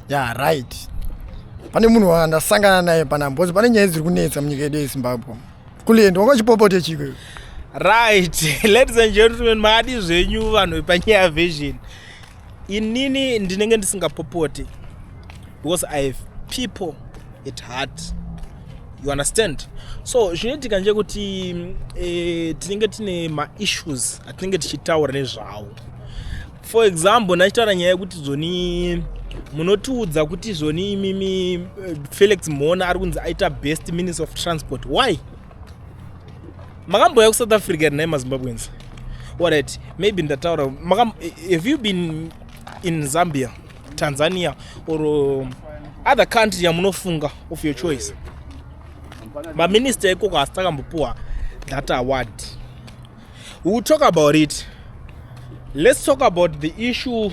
Ya, right, pane munhu wandasangana naye panapa because pane nyaya dziri kunetsa munyika yedu yeZimbabwe. Kulendo wanga uchipopote chiko iwe? Right, ladies and gentlemen, makadi zvenyu vanhu vepanyaya vision? Inini ndinenge ndisingapopoti because I have people at heart, you understand? So zvinoitika ndechekuti tinenge tine maissues atinenge tichitaura nezvawo. For example, ndachitaura nyaya yekuti zvoni munotiudza kuti zvoni imimi Felix Mhona ari kunzi aita best Minister of Transport. Why? Makamboya kuSouth Africa here, nhai maZimbabweans? Alright, maybe ndataura. Have you been in Zambia, Tanzania or other country yamunofunga of your choice? Maminista ikoko hasi takambopuwa that award. We will talk about it. Let's talk about the issue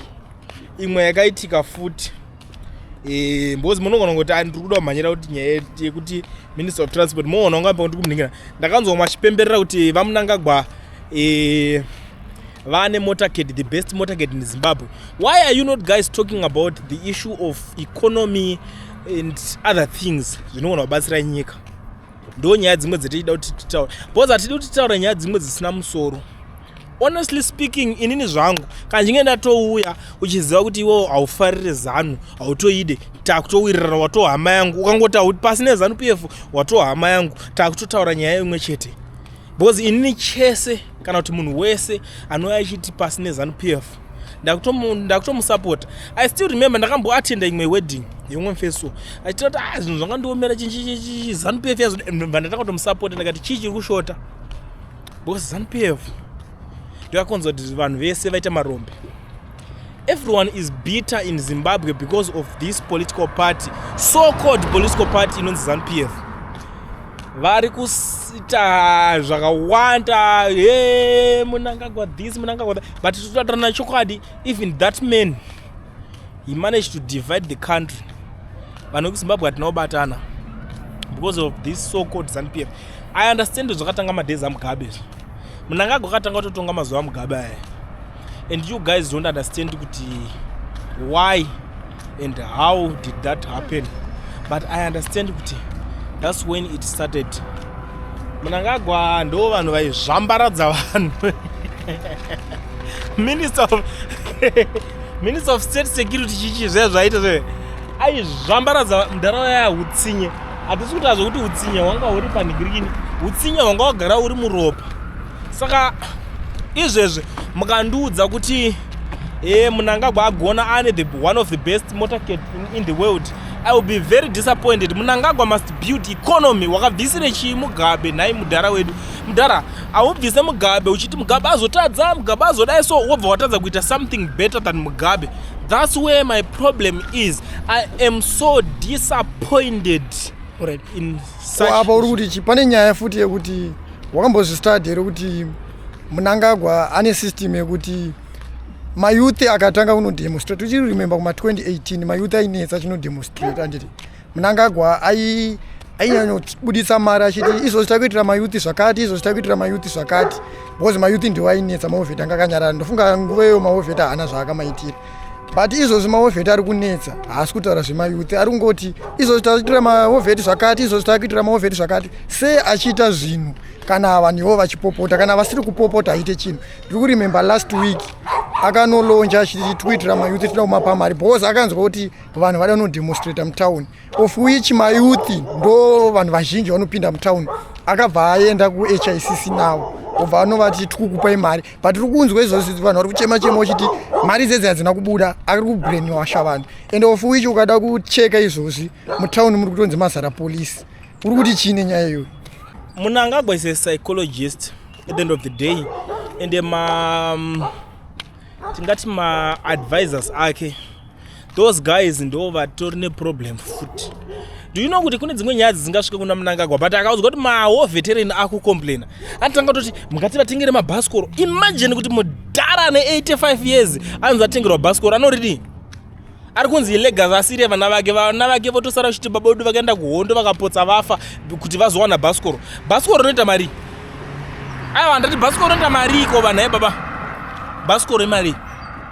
imwe yakaitika futi, because munogona kungoti, "Ah, ndiri kuda kumhanyira kuti nyaya yekuti Minister of Transport." Moona unga ndi kumuningira, ndakanzwa machipemberera kuti vaMnangagwa vane motorcade, the best motorcade in Zimbabwe. Why are you not guys talking about the issue of economy and other things zvinogona kubatsira nyika? Ndo nyaya dzimwe dzetichida kuti titaure, because hatidi kuti titaure nyaya dzimwe dzisina musoro. Honestly speaking, inini zvangu kana ndinge ndatouya uchiziva kuti iwewo haufariri ZANU, hautoide, takutowirirana, watohama yangu. Ukangoti hauti pasi neZANU PF, watohama yangu, takutotaura nyaya imwe chete, because inini chese kana kuti munhu wese anouya achiti pasi neZANU PF, ndakutomusapota. I still remember ndakamboatenda imwe wedding yeumwe mufeso achitira kuti, "Ah, zvinhu zvangandiomera, ZANU PF yazo." Bva ndatakatomusapota, ndakati, "Chii chiri kushota?" Because ZANU PF ndakakonza kuti vanhu vese vaita marombe. Everyone is bitter in Zimbabwe because of this political party, so called political party inonzi ZANU PF. Vari kuita zvakawanda, he Mnangagwa this, Mnangagwa that, but totaurana chokwadi, even that man, he managed to divide the country. Vanhu vekuZimbabwe hatina kubatana because of this so called ZANU PF. I understand zvakatanga madays aMugabe. Mnangagwa akatanga kutotonga mazuva aMugabe aya, and you guys don't understand kuti why and how did that happen, but I understand kuti that's when it started. Mnangagwa ndo vanhu vaizvambaradza vanhu. Minister of State Security, chichi zviya zvaita zve aizvambaradza munharaunda ya utsinye. Hatisi kutaa zvokuti utsinye hwanga huri panhingirikini, utsinye hwanga hwagara uri muropa. Saka izvezvi mukandiudza kuti Mnangagwa agona ane the one of the best motorcade in the world, I will be very disappointed. Mnangagwa must build economy. Wakabvisire chii Mugabe, nhai mudhara wedu? Mudhara, haubvise Mugabe uchiti Mugabe azotadza, Mugabe azodai, so wobva watadza kuita something better than Mugabe. That's where my problem is. I am so disappointed in such. Apa uri kuti pane nyaya futi yekuti wakambozvistadi here kuti Mnangagwa ane system yekuti mayouth akatanga kunodemonstrate? Uchiri remember kuma2018 mayouth ainetsa achinodemonstrate, anditi? Mnangagwa ainyanyobuditsa mari achiti, "Izvozvi takuitira mayouth zvakati, izvozvi takuitira mayouth zvakati," because mayouth ndiwo ainetsa. Mawar vet anga akanyarara. Ndofunga nguva iyo mawar vet haana zvaakamaitira, but izvozvi mawar vet ari kunetsa, haasi kutaura zvemayouth, ari kungoti, "Izvozvi takuitira mawar vet zvakati, izvozvi takuitira mawar vet zvakati." Sei achiita zvinhu kana vanhu ivo vachipopota? Kana vasiri kupopota, haite chinhu. Ndiri kuremember last week akanolonja achiti, "Tikuitira mayouth, tinoda kumapa mari," because akanzwa kuti vanhu vada kunodemonstrata mutauni, of which mayouth ndo vanhu vazhinji vanopinda mutauni. Akabva aenda kuHICC navo, obva anovati, "Tikukupai mari." But tiri kunzwa izvozvi vanhu vari kuchema chema uchiti mari dzedzi hadzina kubuda, ari kubrainwasha vanhu, and of which ukada kucheka izvozvi mutauni muri kutonzi mazara polisi. Uri kuti chii nenyaya iyoyo? Mnangagwa is a psychologist at the end of the day, and ma tingati maadvisors ake, those guys ndo vatori neproblem futi. Do you know kuti kune dzimwe nyaya dzisingasvike kuna Mnangagwa, but akaudzwa kuti mawar veteran akucomplaina, anotanga kutoti, "Mungati vatengere mabhasikoro." Imagine kuti mudhara ane 85 years anonzi atengerwa bhasikoro, anoridii? Ari kunzi ilegacy asiri vana vake. Vana vake votosara vachiti, "Baba vedu vakaenda kuhondo, vakapotsa vafa kuti vazowana bhasikoro." Bhasikoro rinoita mari? Aiwa, ndati bhasikoro rinoita mari iko, vanhu? Ai baba, bhasikoro imari?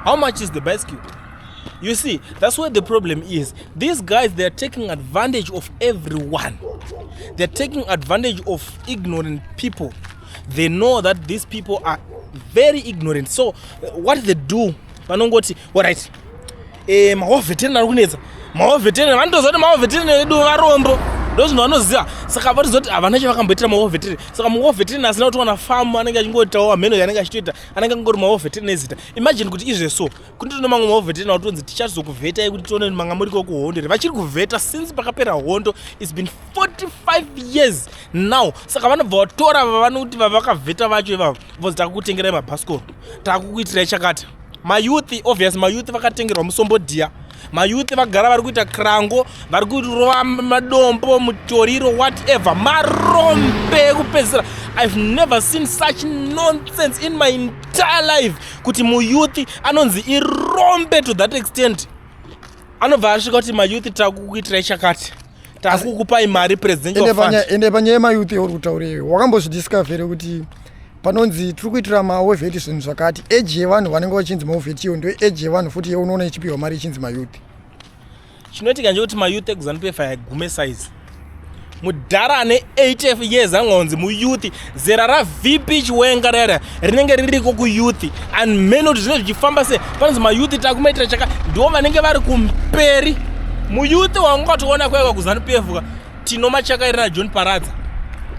How much is the bicycle? You see, that's where the problem is. These guys, they are taking advantage of everyone. They're taking advantage of ignorant people. They know that these people are very ignorant. So what they do, vanongoti, alright, mawar veteran ari kunetsa. Mawar veteran, vanotoziva kuti mawar veteran edu varombo, ndo zvinhu vanoziva. Saka vatoziva kuti havana chavakamboitira mawar veteran. Saka mawar veteran asina kutowana famu, anenge achingoitawo hameno yaanenge achitoita, anenge angori mawar veteran ezita. Imagine kuti izveso kunditoona mamwe mawar veteran akutonzi tichazokuvhetai kuti tione kuti manga muriko kuhondo here. Vachiri kuvheta since pakapera hondo. It's been 45 years now. Saka vanobva vatora vavanoti vavakavheta vacho ivavo, vozi takukutengerai mabhasikoro, takukuitirai chakati. Mayouth, obvious, mayouth vakatengerwa musombodhiya. Mayouth vagara vari kuita krango, vari kurova madombo, mutoriro, whatever, marombe ekupedzisira. I've never seen such nonsense in my entire life, kuti muyouth anonzi irombe to that extent. Anobva asvika kuti mayouth takukuitirai chakati, takukupai mari, presidential Ende fund. Ende panyaya yemayouth yauri kutaura iyoyo, wakambozvidiscover here kuti panonzi tiri kuitira mawar vet zvinhu zvakati, age yevanhu vanenge vachinzi mawar vet iyo ndo age yevanhu futi yeunoona ichipiwa mari ichinzi mayouth? Chinoitika ndechekuti mayouth ekuZANU PF aigume size. Mudhara ane 80 years angonzi muyouth. Zera raVP Chiwenga rera rinenge ririko kuyouth, and mene kuti zvinenge zvichifamba sei, panonzi mayouth takumaitira chaka, ndo vanenge vari kumberi. Muyouth wangatoona kwaiwa kuZANU PF ka, Tino Machakaire naJohn Paradza,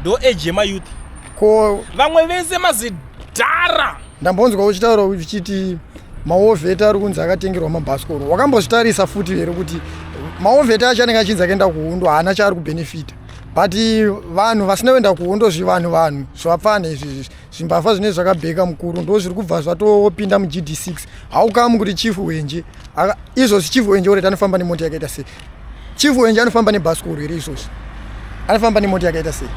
ndo age yemayouth. Ko Vamwe vese mazidhara. Ndambonzwa uchitaura uchiti mawar vet ari kunzi akatengerwa mabhasikoro. Wakambozvitarisa futi here kuti mawar vet acho anenge achinzi akaenda kuhondo haana chaari kubhenefita, but vanhu vasina kuenda kuhondo, zvivanhu vanhu zvapfana izvi, zvimbavha zvinenge zvakabheka mukuru, ndo zviri kubva zvatopinda muGD6? Haukamu kuti Chief Wenje izvozvi, Chief Wenje ureti anofamba nemota yakaita sei? Chief Wenje anofamba nebhasikoro here izvozvi? Anofamba nemota yakaita sei?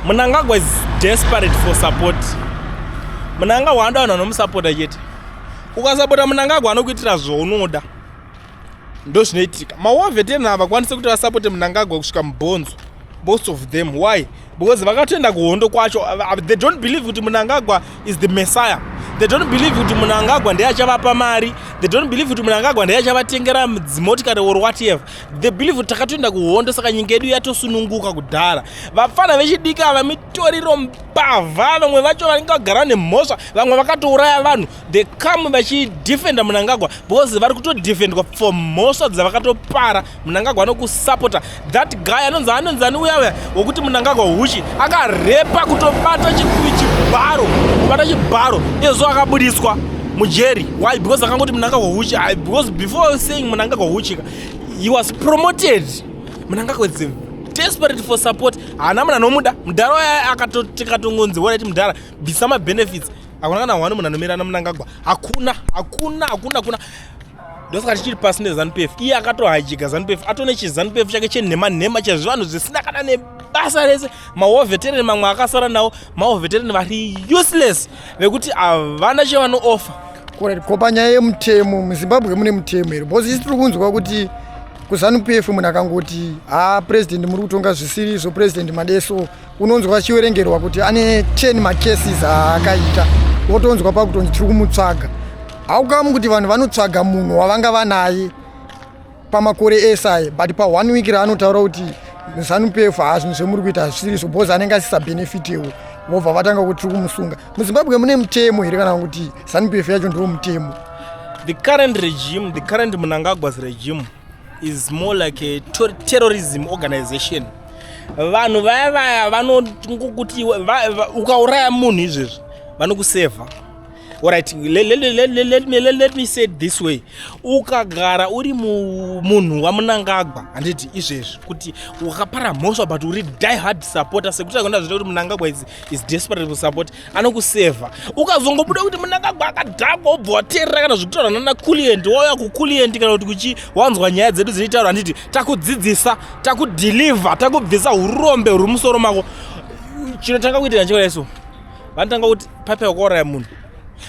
Mnangagwa is desperate for support. Mnangagwa anoda vanhu vanomusapota chete. Ukasapota Mnangagwa, anokuitira zvaunoda. Ndo zvinoitika. Mawar veteran havakwanisi kuti vasapote Mnangagwa kusvika mubhonzo, most of them. Why? Because vakatoenda kuhondo kwacho, they don't believe kuti Mnangagwa is the messiah. They don't believe kuti Mnangagwa ndiye achavapa mari. They don't believe kuti Mnangagwa ndiye achavatengera dzimotikari or whatever. They believe kuti takatoenda kuhondo, saka nyika yedu yatosununguka kudhara. Vapfana vechidiki ava, mitoriro, mbavha, vamwe vacho vanenge vagara nemhosva, vamwe vakatouraya vanhu, they come vachidefenda Mnangagwa because vari kutodefendwa for mhosva dzavakatopara. Mnangagwa anokusapota. That guy anonzi ani uya uya wokuti Mnangagwa huchi, akarepa, kutobata chibharo, kubata chibharo, izvo akabudiswa mujeri. Why? Because akangoti Mnangagwa huchi. Because before saying Mnangagwa huchi, he was promoted. Mnangagwa is desperate for support. Haana munhu anomuda. Mudhara uya akatotongonzi, "Alright mudhara, bvisa mabenefits." Hakuna kana one munhu anomira naMnangagwa. Hakuna, hakuna, hakuna, hakuna. Ndosaka tichiri pasi neZANU PF. Iye akatohijacka ZANU PF, atone chiZANU PF chake chenhema nhema, chezvivanhu zvisina kana nebasa rese. Mawar veteran mamwe akasara nawo, mawar veteran vari useless, vekuti havana chavanooffer. Correct. Ko panyaya yemutemo, muZimbabwe mune mutemo here? Because isi tiri kunzwa kuti kuZANU PF munhu akangoti, "Ha, president, muri kutonga zvisiri izvo, President Madeso," unonzwa achiverengerwa kuti ane 10 macases aakaita, wotonzwa pakutonzi tiri kumutsvaga. Haukamu kuti vanhu vanotsvaga munhu wavanga vanaye pamakore ese aya, but pa1 week raanotaura kuti ZANU PF, ha, zvinhu zvemuri kuita hazvisiri izvo, because anenge asisabhenefitewo, vobva vatanga kuti tiri kumusunga? MuZimbabwe mune mutemo here, kana kuti ZANU PF yacho ndiwo mutemo? The current regime, the current Mnangagwa's regime, is more like a terrorism organization. Vanhu vaya vaya vanongokuti ukauraya munhu izvezvi, vanokusevha. Alright, let me say it this way: ukagara uri munhu waMnangagwa, handiti, izvezvi kuti wakapara mhosva but uri die hard supporter, sekuti akonda zvita kuti Mnangagwa is desperate for support, anokusevha. Ukazongobuda kuti Mnangagwa akadhakwa, wobva wateerera kana zvekutaura nana Kulient, wauya kuKulient kana kuti kuchi, wanzwa nyaya dzedu dzinoitaurwa, handiti, takudzidzisa, takudeliver, takubvisa urombe huri musoro mako. Chinotanga kuitika nchekudai, so vanotanga kuti pape wakauraya munhu.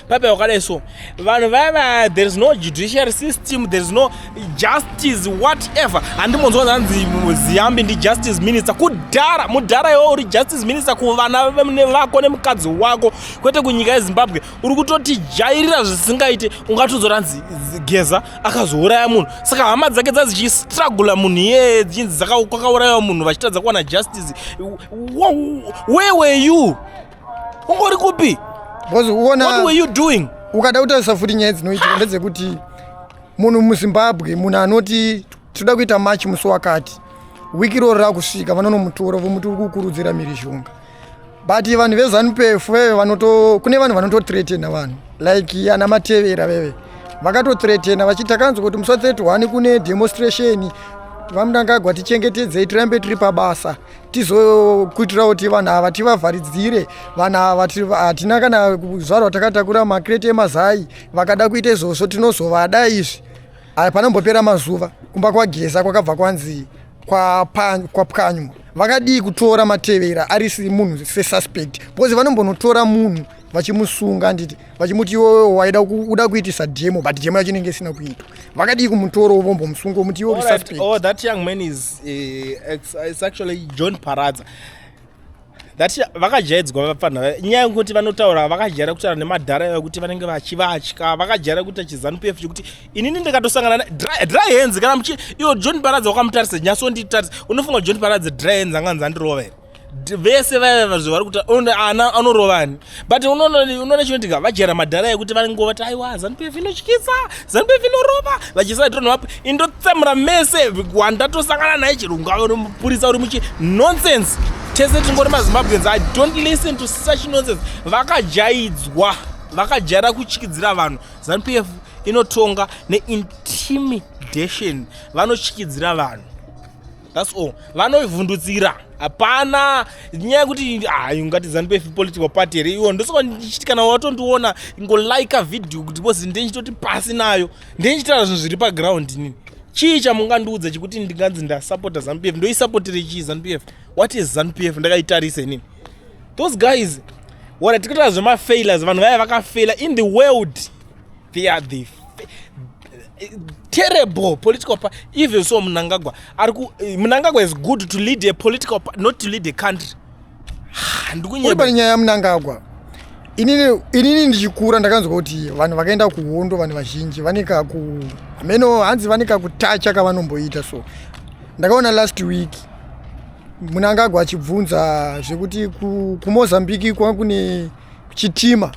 Paipa wakadai so, vanhu vaya, there is no judiciary system, there is no justice, whatever. Handimonzwa hanzi Ziyambi ndijustice minister. Kudhara mudhara, iwe uri justice minister kuvana vako nemukadzi wako, kwete kunyika yeZimbabwe. Uri kutotijairira zvisingaite. Ungatozora nzi Geza akazouraya munhu, saka hama dzake dzadzichistrugula munhu iyeye, dzichinzi kwakaurayiwa munhu, vachitadza kuwana justice. Where were you? Ungori kupi? Because uona, What were you doing? Ukada kutarisa futi, nyaya dzinoitika ndedzekuti munhu muZimbabwe, munhu anoti toda kuita march musi wakati, wiki iroro rakusvika, vanonomutora, vomuti uri kukurudzira mhirizhonga. But vanhu veZANU PF veve vanoto, kune vanhu vanotothreatena vanhu like ana Matevera. Veve vakatothreatena vachiti, "Takanzwa kuti musi wa31 kune demonstration, vaMnangagwa, tichengetedzei, tirambe tiri pabasa, tizokuitira kuti vanhu ava tivavharidzire. Vanhu ava hatina kana kuzvarwa takatakura makreti emazai. Vakada kuita izvozvo, tinozovada izvi." Panombopera mazuva, kumba kwaGeza kwakabva kwanzi kwapwanywa. Vakadii kutora Matevera ari munhu sesuspect? Because vanombonotora munhu vachimusunga, handiti, vachimuti iwewe waida uda kuitisa demo, but demo yacho inenge isina kuitwa. Vakadii kumutora, vombomusunga, muti iwe uri suspect? Oh, that young man is it's actually John Paradza. That vakajaidzwa vapfanha. Nyaya yekuti vanotaura, vakajaira kutaura nemadhara ekuti vanenge vachivatya. Vakajaira kuita chiZANU PF chekuti inini ndikatosangana dry hands kana muchi iwo John Paradza wakamutarisa, nyatsonditarisa, unofunga John Paradza dry hands anganzi andirova here? Vese vaya zvavari kuta ana anorovani, but unoona chinoitika, vajaira madhara ekuti vanenge vati, "Aiwa, ZANU PF inotyisa, ZANU PF inorova." Vachisaitira vapi, indotsemura mese wandatosangana naye, chirunga uri mupurisa, uri muchi nonsense. Tese tingori maZimbabweans. I don't listen to such nonsense. Vakajaidzwa, vakajaira kutyidzira vanhu. ZANU PF inotonga neintimidation, vanotyidzira vanhu, that's all. Vanovhundutsira, hapana nyaya yekuti hai ungati ZANU PF political party here iwo. Ndosaka ndichiti kana watondiona, ingolika video kuti because ndenchitoti pasi nayo, ndenchitaura zvinhu zviri paground. Nini chii chamungandiudza chekuti ndinganzi ndasapota ZANU PF? Ndoisapotere chii ZANU PF? What is ZANU PF? Ndakaitarisa inini. Those guys wara tikutaura zvemafailures, vanhu vaya vakafeila in the world. They are the terrible political party. Even so, Mnangagwa ari ku Mnangagwa is good to lead a political party, not to lead a country. Uri pane nyaya yaMnangagwa, inini ndichikura ndakanzwa kuti vanhu vakaenda kuhondo, vanhu vazhinji vane kaku meno, hanzi vane kakutacha kavanomboita. So ndakaona last week Mnangagwa achibvunza zvekuti kuMozambique kwanga kune chitima,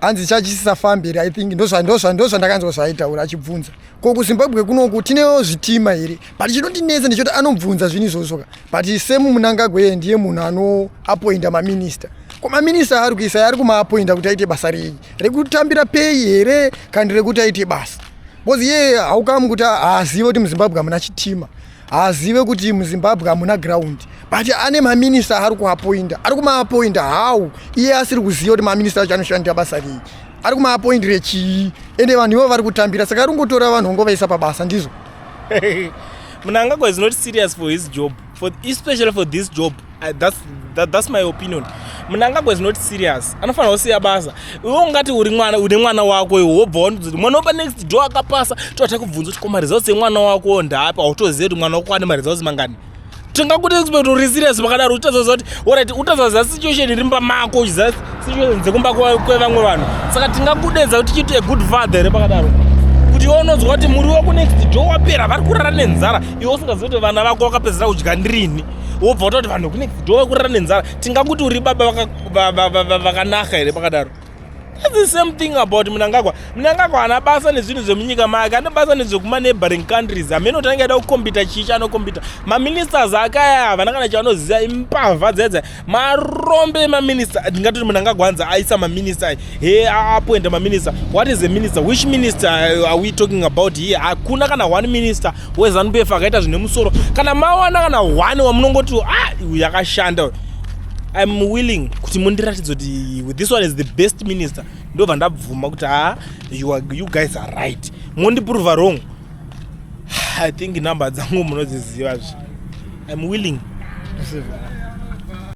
hanzi chachisisafambi here. I think ndozvandakanzwa zvaaitaura achibvunza. Ko kuZimbabwe kunoku tinewo zvitima here? But chinondinetsa ndechoti anobvunza zvinhu izvozvo ka, but same Mnangagwa iye ndiye munhu anoapoinda maminista. Ko maminista ari kuisa, ari kumaapoinda kuti aite basa rei? Rekutambira pay here kandi rekuti aite basa? Because iye haukamu kuti haazive kuti muZimbabwe hamuna chitima, haazive kuti muZimbabwe hamuna ground, but ane maminista ari kuapoinda. Ari kumaapoinda how iye asiri kuziva kuti maminista acho anoshandira basa rei? Ari kumaapoindire chii? Ende vanhu ivo vari kutambira, saka ari kungotora vanhu vongovaisa pabasa, ndizvo. Mnangagwa is not serious for his job, especially for this job. That's my opinion. Mnangagwa is not serious, anofanira kusiya basa. Iwe ungati uri mwana, une mwana wako, iwe wobva wanzi mwana wepa next door akapasa, toata kubvunza kuti ko maresults emwana wako ndaapi? Hautozivi kuti mwana wako ane maresults mangani. Tingakuti expect uri serious pakadaro? Utazoziva kuti alright, utazoziva situation iri mumba mako, uchiziva situation dzekumba kwevamwe vanhu. Saka tingakudedza kuti tichiti a good father here pakadaro, kuti iwe unonzwa kuti muri wekunext door wapera, vari kurara nenzara, iwe usingazivi kuti vana vako vakapedzera kudya ndirini, wobva wata kuti vanhu vekunext door vari kurara nenzara? Tingakuti uri baba vakanaka here pakadaro? That's the same thing about Mnangagwa. Mnangagwa haana basa nezvinhu zvemunyika make, ane basa nezvekumaneighboring countries. Hamene kuti anenge aida kukombita chii chaanokombita. Maministers ake aya havana kana chavanoziva, imbavha dzedza, marombe emaminista. Ndingatoti Mnangagwa anzi aisa maminista, he apointa maminista. What is a minister? Which minister are we talking about here? Hakuna kana one minister weZANU PF akaita zvine musoro. Kana mawana kana one wamunongoti, "Ah, uyu yakashanda," I'm willing kuti mundiratidze kuti this one is the best minister, ndobva ndabvuma kuti ha, you guys are right. Mondiprova wrong, I think number dzangu munodziziva zve. I'm willing.